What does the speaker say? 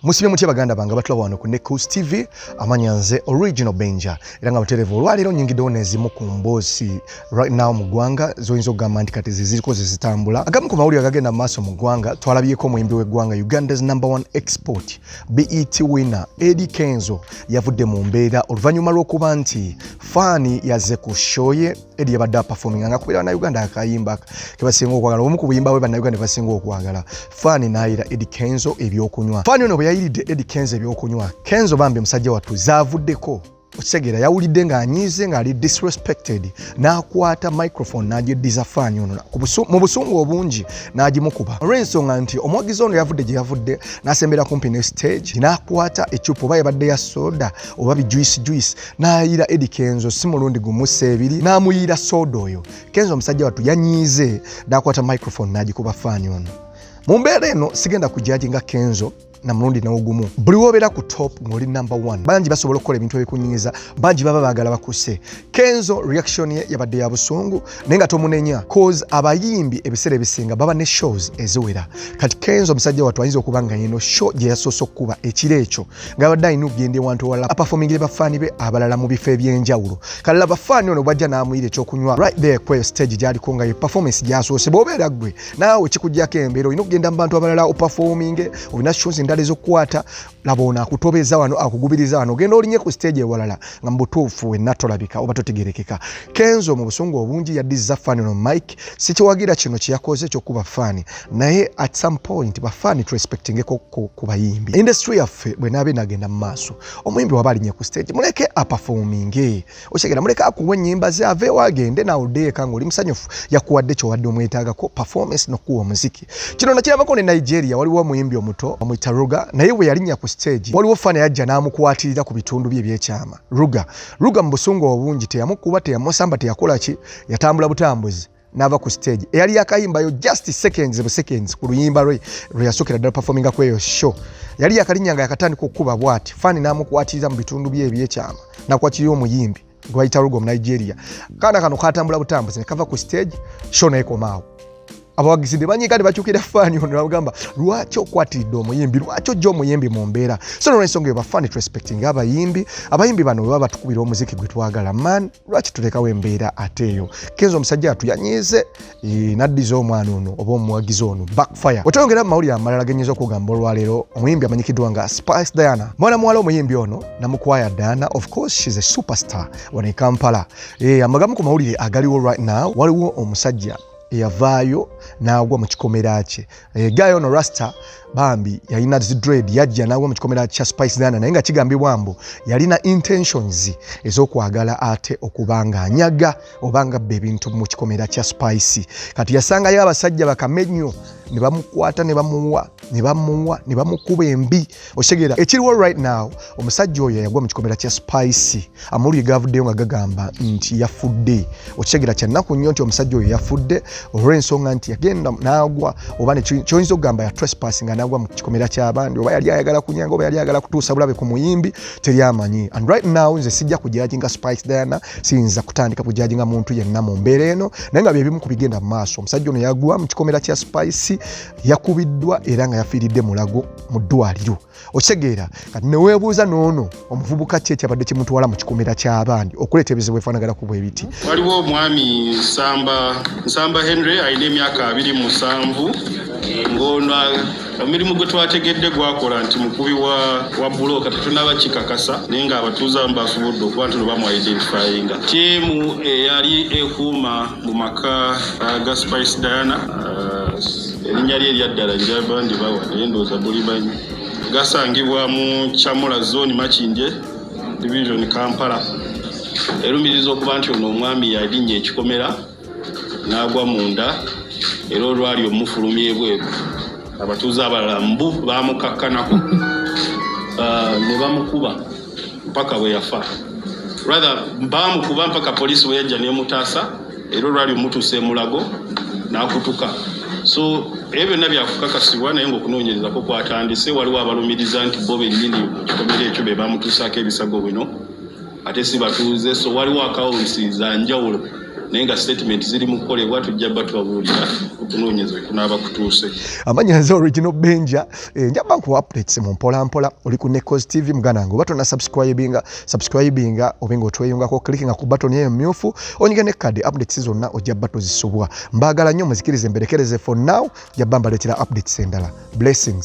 Musibye mutya baganda bange abatulaba wano ku Necos TV? Amanya nze Original Benja, era nga butereevu olwaleero nyingiddewo n'ezimu ku mboozi right now mu ggwanga zoyinza okugamba nti kati zeziriko zezitambula. Agamu ku mawulire agagenda mu maaso mu ggwanga, twalabyeko omuyimbi w'eggwanga, Uganda's number one export, BET winner Eddie Kenzo yavudde mu mbeera oluvannyuma lw'okuba nti faani yazze ku show ye. Eddie yabadde aperforminga nga akubira bannayuganda akayimba kebasinga okwagala, obumu ku buyimba bwe bannayuganda basinga okwagala. Faani n'ayira Eddie Kenzo ebyokunywa. Faani ono bwe yayiridde Eddie Kenzo ebyokunywa, Kenzo bambi musajja wattu zaavuddeko, okitegeera, yawulidde ng'anyiize, ng'ali disrespected, n'akwata microphone n'agyeddiza faani ono mu busungu obungi n'agimukuba, olw'ensonga nti omuwagizi ono yavudde gye yavudde n'asembera kumpi ne stage, n'akwata eccupa, oba yabadde ya soda oba bijuice juice, n'ayira Eddie Kenzo si mulundi gumu si ebiri, n'amuyiira soda oyo. Kenzo omusajja wattu yanyiize n'akwata microphone n'agikuba faani ono. Mu mbeera eno sigenda kujudginga Kenzo na mulundi n'ogumu. Buli wobeera ku top ng'oli number one, bangi basobola okukola ebintu ebikunyiiza, bangi baba baagala bakuse. Kenzo reaction ye yabadde ya busungu, naye nga tomunenya, cause abayimbi ebiseera ebisinga baba ne shows eziwera. Kati Kenzo omusajja wattu ayinza okuba nga yeno show gye yasoose okukuba ekiro ekyo, ng'abadde alina okugenda ewantu ewalala aperformingire bafaani be abalala mu bifo ebyenjawulo. Kale laba faani ono bwajja n'amuyira ekyokunywa right there kweyo stage gy'aliko, nga ye performance gy'asoose. Bw'obeera ggwe naawe kikuggyako embeera, olina okugenda mu bantu abalala operforminge, olina shows endala ez'okukwata. Laba ono akutobeza wano, akugubiriza wano, ogenda olinye ku stage ewalala nga mu butuufu wenna tolabika oba totegerekeka. Kenzo mu busungu obungi yaddiza faani ono mic. Sikiwagira kino kyeyakoze ekyokuba faani, naye at some point bafaani turespectingeko ku bayimbi. Industry yaffe bwenaaba enagenda mu maaso, omuyimbi waba alinye ku stage, muleke aperforminge, okitegeera, muleke akuwa ennyimba ze, aveewo agende, naawe oddeeka ng'oli musanyufu, yakuwadde kyowadde omwetaagako, performance n'okuwa omuziki. Kino nakirabako ne Nigeria, waliwo omuyimbi omuto bamuyita Ruga, naye bwe yalinnya ku stage waliwo fan yajja n'amukwatirira ku bitundu bye ebyekyama. Ruga mu busungu obungi teyamukuba, teyamusamba, teyakola ki, yatambula butambuzi n'ava ku stage eyali yakayimbayo just seconds bu seconds ku luyimba lwe lwe yasookera ddala performinga ku eyo show. Yali yakalinnya nga yakatandika okukuba bw'ati, faani n'amukwatirira mu bitundu bye ebyekyama, n'akwatirira omuyimbi gwe bayita Ruga omu Nigeria. Kaana kano katambula butambuzi ne kava ku stage, show neekomaawo. Abawagizi ne banyiga ne bakyukira faani ono ne bamugamba, "Lwaki okwatiridde omuyimbi? Lwaki ojja omuyimbi mu mbeera?" So nolwensonga eyo, bafaani turespecting abayimbi. Abayimbi bano bwe baba batukubira omuziki gwe twagala, man, lwaki tulekawo embeera ate eyo? Kenzo omusajja atuyanyiize, n'addiza omwana ono oba omuwagizi ono backfire. Wetweyongera mu mawulire amalala genyinza okugamba olwaleero, omuyimbi amanyikiddwa nga Spice Diana, mwana muwala omuyimbi ono Namukwaya Diana, of course she's a superstar wano e Kampala. Amagamu ku mawulire agaliwo right now, waliwo omusajja eyavaayo n'agwa mu kikomera kye. Guy ono rasta bambi yalina dread, yajja n'agwa mu kikomera kya Spice Diana, naye nga kigambibwa mbu yalina intentions ez'okwagala ate okuba nga anyaga oba nga abba ebintu mu kikomera kya Spice. Kati yasangayo abasajja bakamenyo ne bamukwata ne bamuwa ne bamuwa ne bamukuba embi, okitegeera. Ekiriwo right now, omusajja oyo yagwa mu kikomera kya Spice, amawulire gavuddeyo nga gagamba nti yafudde, okitegeera. Kyannaku nnyo nti omusajja oyo yafudde olw'ensonga nti yagenda n'agwa oba kyoyinza okugamba ya trespass nga n'agwa mu kikomera ky'abandi, oba yali ayagala kunyanga oba yali ayagala kutuusa bulabe ku muyimbi, teri amanyi. And right now nze sijja kujudginga Spice Diana, siyinza kutandika kujudginga muntu yenna mu mbeera eno, naye nga byebimu ku bigenda mu maaso. Omusajja ono yagwa mu kikomera kya Spice, yakubiddwa era nga yafiiridde Mulago mu ddwaliro, okitegeera. Kati neweebuuza n'ono omuvubuka ki ekyabadde kimutwala mu kikomera ky'abandi okuleeta ebizibu ebifaanagana ku bwe biti? Waliwo omwami Nsamba, Nsamba Henry, alina emyaka 27, ng'ono omulimu gwe twategedde gwakola nti mukubi wa bulooka. Tetunaba kikakasa, naye ng'abatuuze abamu basobodde okuba nti no bamu-identifyinga. Ttiimu eyali ekuuma mu maka ga Spice Diana, erinnya lye eryaddala njaba ndibawa, naye ndowooza bulimanyi, gasangibwa mu Kyamula Zone, Makindye Division, Kampala, erumiriza okuba nti ono omwami yalinnya ekikomera n'agwa munda, era olwali omufulumya ebweru abatuuze abalala mbu baamukakkanako ne bamukuba mpaka bwe yafa. Rather baamukuba mpaka poliisi bwe yajja n'emutaasa, era olwali omutuusa emulago n'akutuka. So ebyo byonna byakukakasibwa, naye ng'okunoonyerezako kwatandise. Waliwo abalumiriza nti bo bennyini mu kikomera ekyo be bamutuusaako ebisago bino, ate si batuuze. So waliwo accounts za njawulo. Naye nga statement ziri mu kukolebwa, tujja bba tubabuulira okunoonyeza kunaaba kutuuse. Amanya nze Original Benja. Njaba nkuwa updates mu mpola mpola. Oli ku Necos TV, muganda wange. Oba tonna subscribinga, subscribinga obe nga otweyungako, clickinga ku button eyo emyufu, onyige ne kadi, updates zonna ojja bba tozisubwa. Mbaagala nnyo, muzikirize mberekereze for now, njaba mbaleetera updates endala. Blessings.